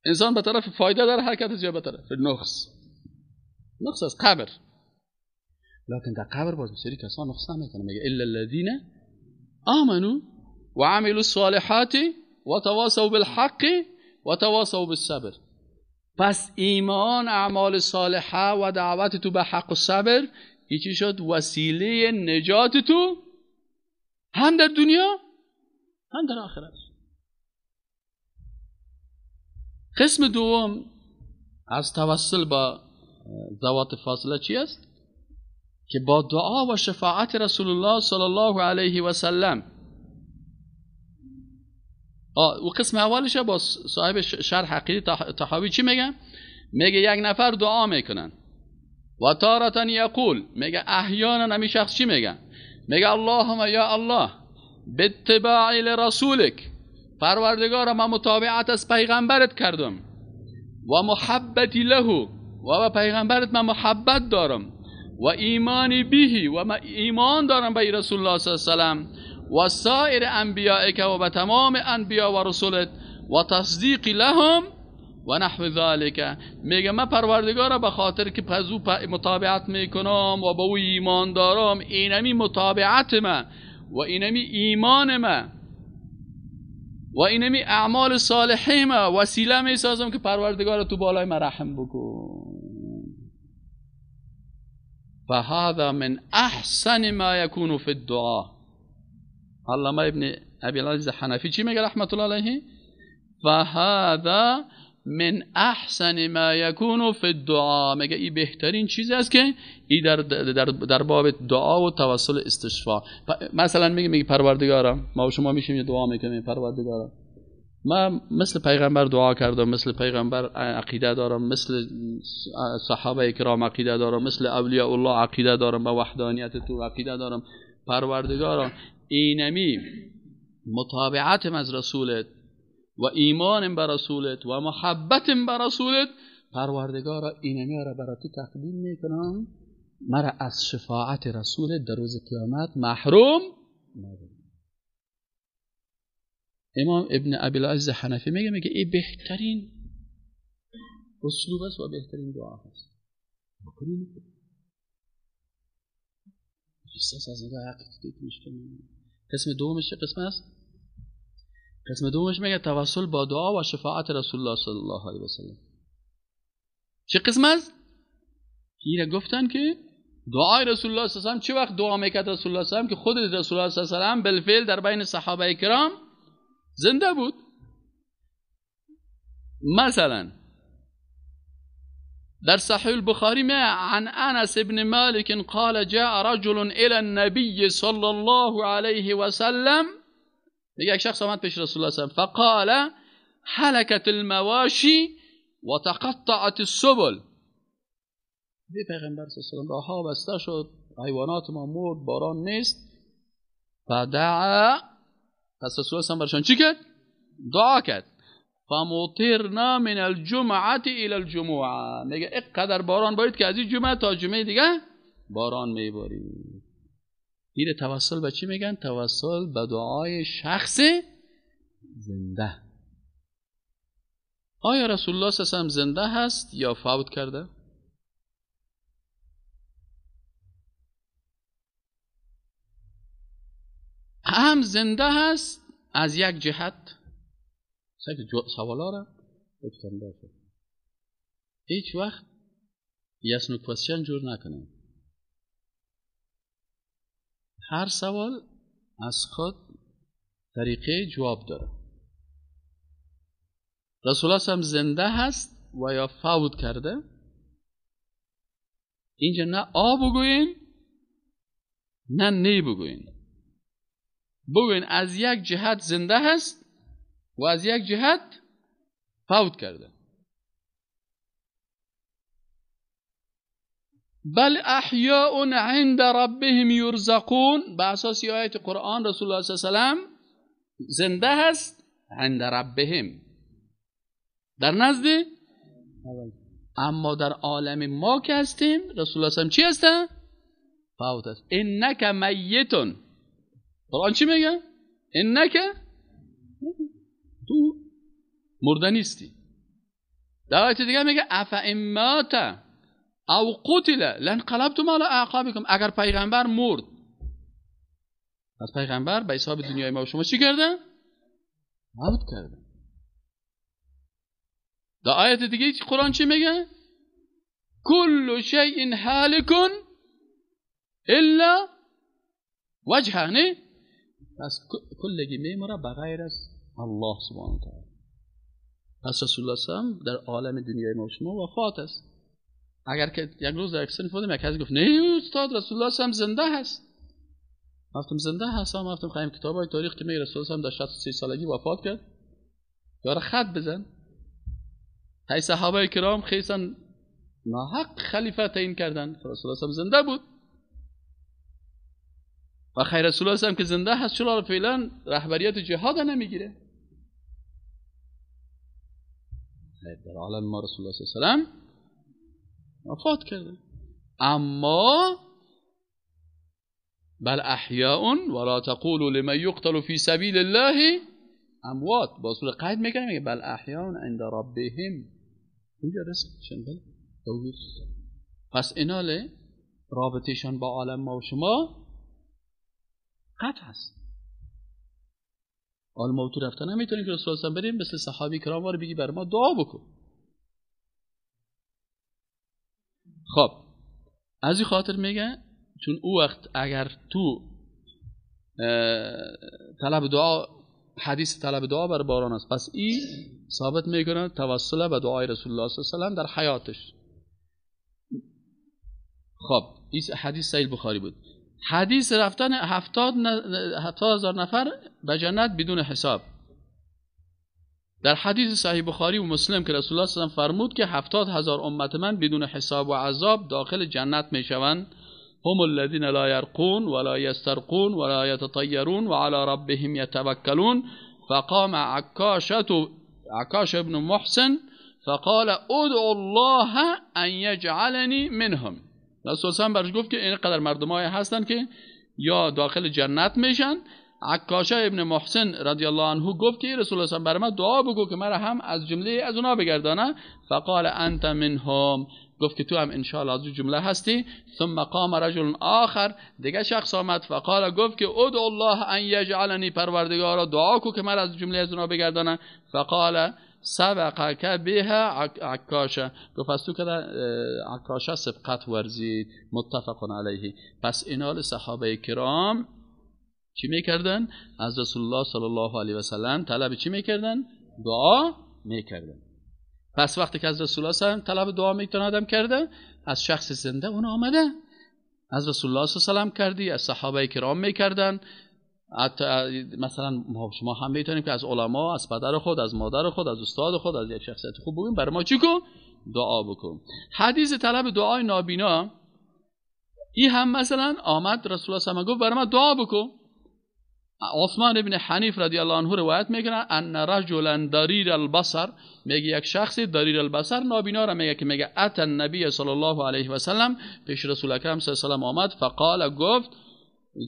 انسان به طرف فایده در حرکت است یا به طرف نقص؟ نقص از قبر. لکن در قبر باز بسیاری کسان نقص نمیکنه. میگه الا الذین آمنوا وعملوا الصالحات وتواصوا بالحق وتواصوا بالصبر. پس ایمان، اعمال صالحه و دعوت تو به حق و صبر، این چی شد؟ وسیله نجات تو هم در دنیا هم در آخرت. قسم دوم از توسل با ذوات فاضله چی است؟ که با دعا و شفاعت رسول الله صلی الله علیه و سلم. و قسم اولش با صاحب شرح عقیده طحاوی چی میگه؟ میگه یک نفر دعا میکنن و تارتن یقول، میگه احیانا همی شخص چی میگه؟ میگه اللهم یا الله باتباع لرسولک، پروردگارا من متابعت از پیغمبرت کردم و محبتی له، و به پیغمبرت من محبت دارم و ایمانی بهی، و من ایمان دارم به رسول الله صلی الله علیه و سلم و سایر انبیائک، و به تمام انبیا و رسولت و تصدیق لهم و نحو ذالک. میگه من پروردگارا به خاطر که از او متابعت میکنم و به او ایمان دارم، اینمی متابعت من و اینمی ایمان من و اینمی اعمال صالحه من وسیله میسازم که پروردگارا تو بالای من رحم بکن. فهذا من احسن ما يكون في الدعاء. علامه ابن ابی العز حنفی چی میگه رحمت الله علیه؟ فهذا من احسن ما يكون في الدعاء. میگه این بهترین چیز است که این در باب دعا و توسل استشفاء. مثلا میگه پروردگارا، ما و شما میشیم دعا میکنیم، پروردگارا من مثل پیغمبر دعا کردم، مثل پیغمبر عقیده دارم، مثل صحابه کرام عقیده دارم، مثل اولیاء الله عقیده دارم، به وحدانیت تو عقیده دارم، پروردگارا اینمی متابعتم از رسولت و ایمانم به رسولت و محبتم به رسولت، پروردگارا اینمی را برای تو تقدیم میکنم، مرا از شفاعت رسولت در روز قیامت محروم نداری. امام ابن ابی العز حنفی میگه این بهترین اسلوب است و بهترین دعا هست. از نگاه عقیده مشکل. قسم دومش چه قسم است؟ قسم دومش میگه توسل با دعا و شفاعت رسول الله صلی الله علیه و سلم. چه قسم است؟ اینه گفتن که دعای رسول الله صلی الله علیه و سلم چه وقت دعا میکرد رسول الله صلی الله علیه و سلم که خود رسول الله صلی الله علیه و سلم بالفعل در بین صحابه کرام زنده بود. مثلا در صحیح البخاری ما عن انس بن مالک قال جاء رجل الى النبي صلى الله عليه وسلم، یک شخص آمد پیش رسول الله صلی الله علیه و سلم، فقال هلكت المواشي وتقطعت السبل. دی پیغمبر صلی الله علیه و سلم راهها بسته شد، حیوانات ما مرد، باران نیست. فدعا، پس رسول الله برشان چی کرد؟ دعا کرد. فمطرنا من الجمعه الى الجمعه، میگه اینقدر باران بارید که از این جمعه تا جمعه دیگه باران میبارید. این توسل به چی میگن؟ توسل به دعای شخص زنده. آیا رسول الله صلی الله علیه و سلم زنده هست یا فوت کرده؟ هم زنده هست از یک جهت. سوالا را گفتم باشه. هیچ وقت yes no question جور نکنیم. هر سوال از خود طریقه جواب داره. رسول الله هم زنده هست و یا فوت کرده؟ اینجا نه آ بگوین نه نی بگوین. بگوین از یک جهت زنده هست و از یک جهت فوت کرده. بل احیاء عند ربهم یرزقون، به اساس آیت قرآن رسول الله صلی الله علیه و سلم زنده هست عند ربهم، در نزد، اما در عالم ما که هستیم رسول الله صلی الله علیه و سلم چی هسته؟ فوت است. انک میتون. قرآن چی میگه؟ انک، تو مرده نیستی. در آیت دیگه میگه افان مات او قتل لانقلبتم علی اعقابکم. اگر پیغمبر مرد، از پیغمبر به حساب دنیای ما و شما چی کرده؟ موت کرده. در آیت دیگه قرآن چی میگه؟ کل شیء هالک الا وجهه. نه؟ پس کلگی میمره بغیر از الله سبحانه و تعالی. پس رسول الله صلی الله علیه و سلم در عالم دنیای ما و شما وفات است. اگر که یک روز در یک صنف بودم، یک کسی گفت نه استاد رسول الله صلی الله علیه و سلم زنده هست. گفتم زنده هست؟ گفتم خواهیم کتاب‌های تاریخ که میگه رسول الله صلی الله علیه و سلم در 63 سالگی وفات کرد. یاره خط بزن. هی صحابه کرام خیسن ناحق خلیفه تعیین کردن، رسول الله صلی الله علیه و سلم زنده بود. و خیر رسول الله صلی الله علیه و سلم که زنده هست چرا فعلا رهبریت جهاد نمیگیره؟ در عالم ما رسول الله صلی الله علیه و سلم وفات کرده. اما بل احیاء ولا تقولوا لمن یقتل فی سبیل الله اموات. با اصول قید میکنه، میگه بل احیاء عند ربهم. اینجا رسیدشن بله توحید. پس ایناله رابطهشان با عالم ما و شما قطع هست. عالم ما و تو رفتن نمیتونیم که رسول الله بریم مثل صحابی کرام وار بگی بر ما دعا بکن. خب از این خاطر میگه چون او وقت اگر تو طلب دعا، حدیث طلب دعا بر باران است، پس این ثابت میکنه توسل به دعای رسول الله صلی الله علیه و سلم در حیاتش. خب این حدیث صحیح بخاری بود. حدیث رفتن 70,000 نفر به جنت بدون حساب. در حدیث صحیح بخاری و مسلم که رسول الله صلی الله علیه و سلم فرمود که 70,000 امت من بدون حساب و عذاب داخل جنت میشوند. هم الذين لا يرقون ولا يسترقون ولا يتطيرون وعلى ربهم يتوكلون. فقام عكاش بن محسن فقال ادعو الله ان يجعلني منهم. رسول الله برش گفت که اینقدر مردمای هستن که یا داخل جنت میشن، عکاشه ابن محسن رضی الله عنه گفت که رسول الله صلی الله علیه و برای من دعا بگو که مرا هم از جمله از اونا بگردانه. فقال انت منهم، گفت که تو هم انشاءالله از جمله هستی. ثم قام رجل آخر، دیگه شخص آمد، فقال گفت که ادعو الله ان یجعلنی، پروردگارا دعا کو که مرا از جمله از اونا بگردانه. فقال سبقک بها عکاشه، گفت از تو که عکاشه سبقت ورزید. متفق علیه. پس اینال صحابه کرام چی میکردن؟ از رسول الله صلی الله علیه و سلم طلب چی میکردن؟ دعا میکردن. پس وقتی که از رسول الله صلی الله علیه و سلم طلب دعا میکنه آدم کرده، از شخص زنده اون آمده، از رسول الله صلی الله علیه و سلم کردی، از صحابه کرام میکردن. مثلا ما شما هم میتونیم که از علما، از پدر خود، از مادر خود، از استاد خود، از یک شخصیت خوب بگیم برای ما چی کن؟ دعا بکن. حدیث طلب دعای نابینا ای هم مثلا آمد رسول الله صلی الله علیه و سلم گفت برای ما دعا بکن. عثمان ابن حنیف رضی الله عنه روایت میکنه ان رجلا ضریر البصر، میگه یک شخصی ضریر البصر نابینا را میگه که میگه ات النبی صلی الله علیه و سلم، پیش رسول اکرم صلی الله علیه و سلم آمد. فقال گفت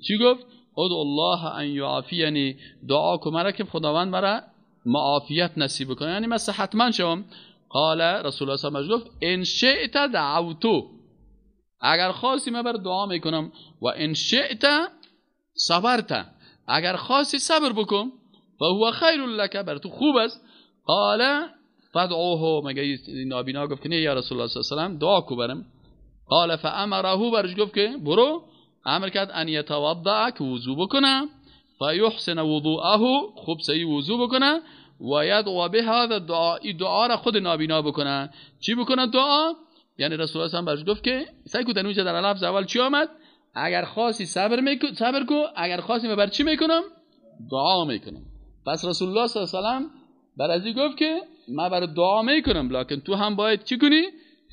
چی گفت؟ ادعو الله ان یعافینی، دعا کن مرا که خداوند مرا معافیت نصیب کنه، یعنی من صحتمند شوم. قال رسول الله صلی الله علیه و سلم گفت ان شئت دعوتو، اگر خواستی من بر دعا میکنم، و ان شئت صبرت، اگر خواستی صبر بکن، فهو خیر لک، بر تو خوب است. قال فدعوه، مگه نابینا گفت که نه یا رسول الله صلی الله علیه و سلم دعا کو برم. قال فامره، برش گفت که برو، امر کرد ان یتوضع، که وضو بکنه، فیحسن وضوءه، خوب صحیح وضو بکنه، و یدعو بهذا الدعاء، این دعا را خود نابینا بکنه. چی بکنه دعا؟ یعنی رسول الله صلی الله علیه و برش گفت که سعی کو در در لفظ اول چی آمد؟ اگر خواستی صبر کو، اگر خواستی من بر چی میکنم؟ دعا میکنم. پس رسول الله صلی الله علیه و سلم بر از گفت که من بر دعا میکنم، لکن تو هم باید چی کنی؟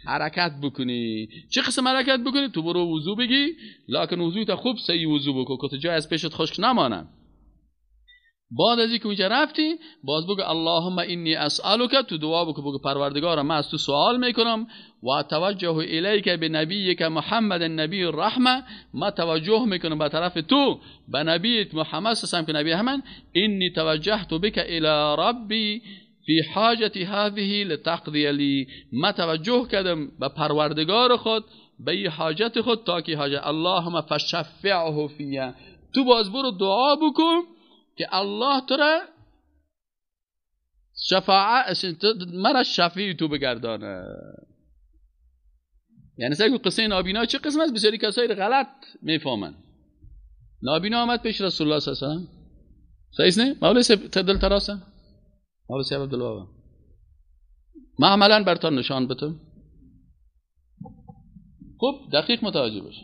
حرکت بکنی. چه قسم حرکت بکنی؟ تو برو وضو بگی، لکن وضوی تا خوب صحیح وضو بکن که جای از پیشت خشک نمانه. بعد از اینکه اونجا رفتی باز بگو اللهم انی اسالک، تو دعا بکن بگو پروردگارا من از تو سوال میکنم، و توجه الیک بنبیک محمد النبی الرحمه، ما توجه میکنم به طرف تو به نبیت محمد صلی الله علیه و که نبی همن، انی توجهت بک الی ربی فی حاجتی هذه لتقضی لی، ما توجه کردم به پروردگار خود به حاجت خود تا که حاجت، اللهم فشفعه فی، تو باز برو دعا بکن که الله تو را شفاعت مرا شفیع تو بگردانه. یعنی سعی قصه نابینا چه قسم است؟ بسیاری کسایی غلط میفهمن. نابینا آمد پیش رسول الله صلی الله علیه و سلم، صحیح نه؟ مولوی صاحب دل تراسه، مولوی صاحب عبدالوهاب، ما عملا برتان نشان بتم. خوب دقیق متوجه باش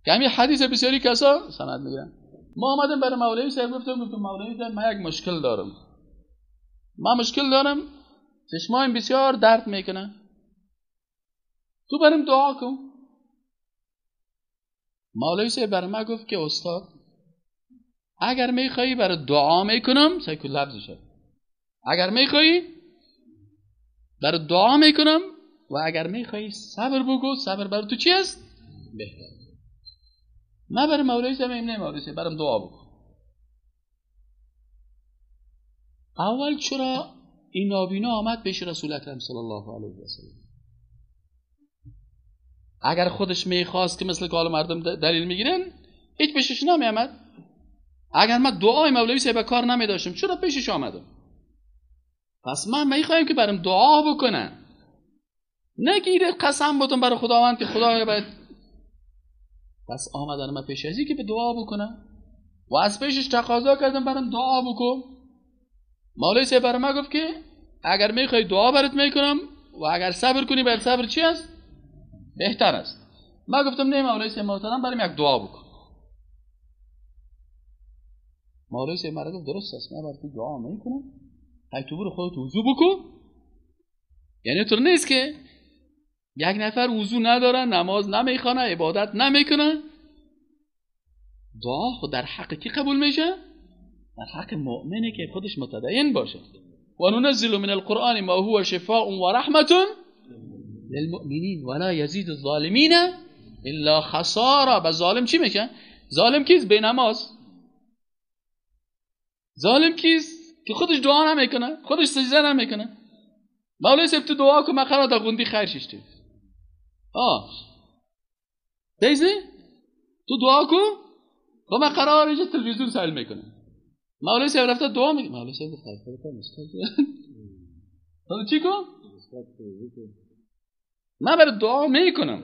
که همین حدیث بسیاری کسا سند میگیرن. ما آمدم برای مولوی صاحب گفتم مولوی صاحب من یک مشکل دارم، من مشکل دارم، چشمایم بسیار درد میکنه، تو برام دعا کن. مولوی صاحب برای من گفت که استاد اگر میخوایی برای دعا میکنم، سعی کن لفظش، اگر میخوایی برای دعا میکنم و اگر میخوایی صبر بگو، صبر برای تو چی است؟ بهتر. من برای مولوی صاحب نه مولوی صاحب برام دعا بکن. اول چرا این نابینا آمد پیش رسول اکرم صلی الله علیه و سلم؟ اگر خودش میخواست که مثل که مردم دلیل میگیرن هیچ پیشش نمیامد. اگر من دعای مولوی صاحب کار نمیداشتم چرا پیشش آمدم؟ پس من میخوایم که برام دعا بکنن، نگیره قسم بودم برای خداوند که خدایا باید. پس آمدن من پیش ازی که به دعا بکنم و از پیشش تقاضا کردم برام دعا بکن. مولوی صاحب برام من گفت که اگر میخوای دعا برات میکنم و اگر صبر کنی بر صبر چی است؟ بهتر است. من گفتم نه مولوی صاحب محترم برام یک دعا بکن. مولوی صاحب مرا گفت درست است، من برات دعا میکنم، های تو برو خودت وضو بکن. یعنی طور نیست که یک نفر وضو نداره، نماز نمیخوانه، عبادت نمیکنه، دعا خود در حق کی قبول میشه؟ در حق مؤمنی که خودش متدین باشه. و ننزل من القرآن ما هو شفاء و رحمة للمؤمنین ولا یزید الظالمین الا خسارا. به ظالم چی میشه؟ ظالم کیست؟ به نماز. ظالم کیست؟ که خودش دعا نمیکنه، خودش سجده نمیکنه. مولوی صاحب تو دعا کن، من قرار در غندی خیر ششتی. دیزی؟ تو دعا کن، خب من قرار اینجا تلویزیون سیل میکنم. مولوی صاحب رفته دعا میکنه. مولوی صاحب خیر کن استاد. تو چی کن؟ من برای دعا میکنم،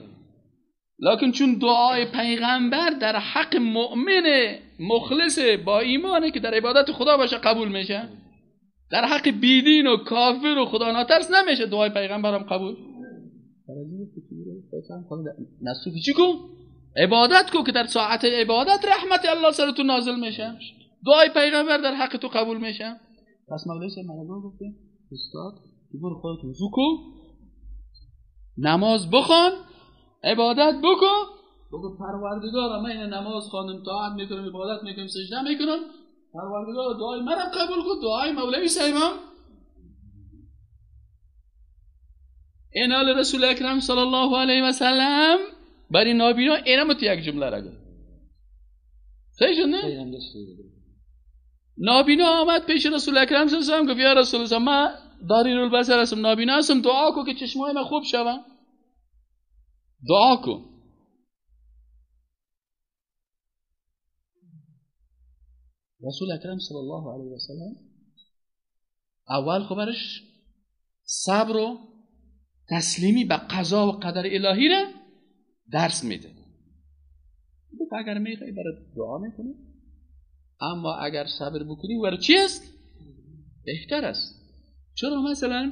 لکن چون دعای پیغمبر در حق مؤمن مخلص با ایمانه که در عبادت خدا باشه قبول میشه، در حق بیدین و کافر و خدا ناترس نمیشه دعای پیغمبرم قبول. نصوفی چی کن؟ عبادت کو که در ساعت عبادت رحمت الله سر تو نازل میشه، دعای پیغمبر در حق تو قبول میشه. پس مولوی صاحب مرا گفت استاد تو برو خودت وضو کن، نماز بخوان، عبادت بکن، بگو پروردگارا من این نماز خواندم، طاعت میکنم، عبادت میکنم، سجده میکنم، پروردگارا دعای منم قبول کن، دعای مولوی صاحبم. اینال رسول اکرم صلی الله علیه و سلم برای نابینا اینم تو یک جمله را گفت. صحیح شد نه؟ نابینا آمد پیش رسول اکرم صلی الله علیه و سلم، گفت یا رسول الله من داریر البصر هستم، نابینا هستم، دعا کن که چشمای من خوب شوند، دعا کن. رسول اکرم صلی الله علیه و سلم اول خبرش صبر و تسلیمی به قضا و قدر الهی را درس میده. گفت اگر میخوای برای دعا میکنی، اما اگر صبر بکنی برای چی است؟ بهتر است. چرا مثلا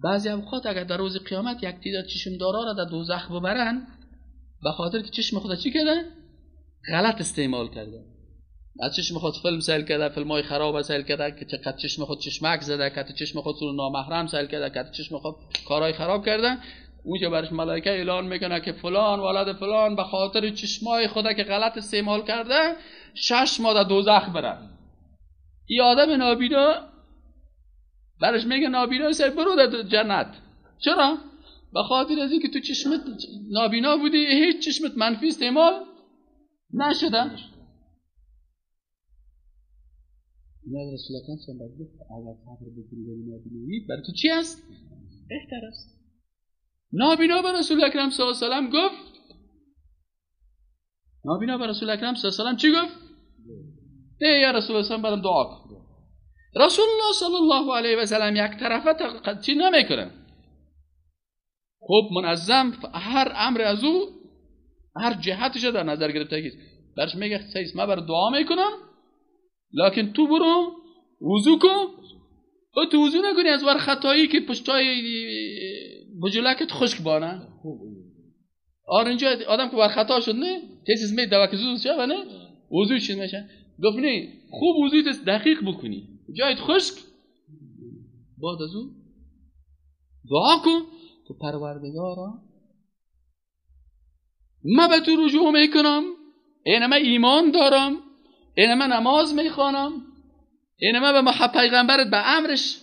بعضی اوقات اگر در روز قیامت یک تعداد چشمدارا را در دوزخ ببرن، به خاطر که چشم خود چی کردن؟ غلط استعمال کردن. از چشم خود فیلم سیل کرده، فیلم‌های خراب سیل کرده، که چقدر چشم خود چشمک زده، که چشم خود رو نامحرم سیل کرده، که چشم خود کارهای خراب کرده. اونجا برش ملائکه اعلان میکنه که فلان ولد فلان به خاطر چشمای خود که غلط استعمال کرده 6 ماه در دوزخ بره. این آدم نابینا برش میگه نابینا سر برو در جنت. چرا؟ به خاطر از اینکه تو چشمت نابینا بودی، هیچ چشمت منفی استعمال نشده. اینا رسول اکرم صلی الله علیه و آله اگر صبر بکنی در نابینایی برای تو چی است؟ بهتر است. نابینا به رسول اکرم صلی الله علیه و سلم گفت، نابینا به رسول اکرم صلی الله علیه و سلم چی گفت؟ نه یا رسول الله برام دعا کن. رسول الله صلی الله علیه و سلم یک طرفه چی نمیکنه. خب منظم هر امر از او هر جهتش در نظر گرفته است. برش میگه سیس من بر دعا میکنم، لکن تو برو وضو کن، و تو وضو نکنی از ور خطایی که پشتای بجلکت خشک بانه. آره اینجا آدم که ور خطا شد نه تیز می دوا که زود شه نه وضو چیز میشه. گفت نه خوب وضویت دقیق بکنی، جایت خشک، بعد از او دعا کن تو پروردگارا من به تو رجوع میکنم، اینه من ایمان دارم، اینه من نماز میخوانم، اینه من به پیغمبرت به امرش.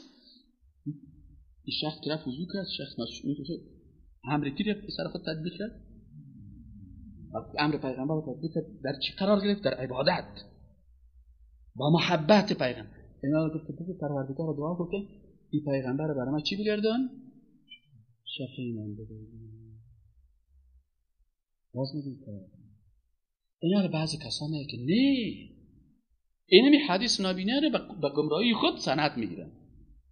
این شخص که رفت وضو کرد، شخص مشهور شد، امر کی رفت سر خود تطبیق کرد؟ امر پیغمبر رو تطبیق کرد. در چی قرار گرفت؟ در عبادت با محبت پیغمبر. اینا گفت که پروردگار دعا کن که این پیغمبر برای من چی بگردان؟ شفیع من بگردان. باز میگیم اینا بعضی کسانی که نه اینمی حدیث نابینا رو به گمراهی خود سند میگیرن.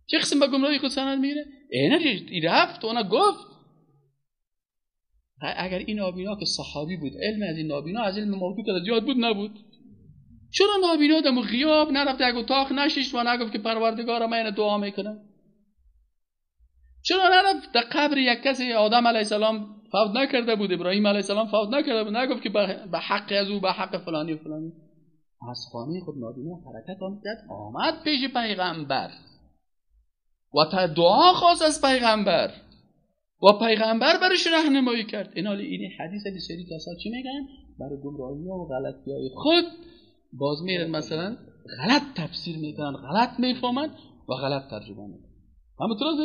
چه قسم به گمراهی خود سند میگیره؟ اینا رفت اونا گفت اگر این نابینا که صحابی بود، علم از این نابینا از علم موضوع که زیاد بود نبود، چرا نابینا دم غیاب نرفت یک اتاق نشیشت و نگفت که پروردگارا من دعا میکنم؟ چرا نرفت در قبر یک کسی آدم علیه السلام فوت نکرده بود، ابراهیم علیه السلام فوت نکرده بود، نگفت که به حق از او، به حق فلانی و فلانی؟ از خانه خود نابینا حرکت آمد، آمد پیش پیغمبر و تا دعا خواست از پیغمبر و پیغمبر برش راهنمایی کرد. این حال این حدیث بسیاری کسا چی میگن؟ برای گمراهی ها و غلطی های خود باز میرن مثلا غلط تفسیر میکنن، غلط میفهمن و غلط ترجمه میکنن. همونطور از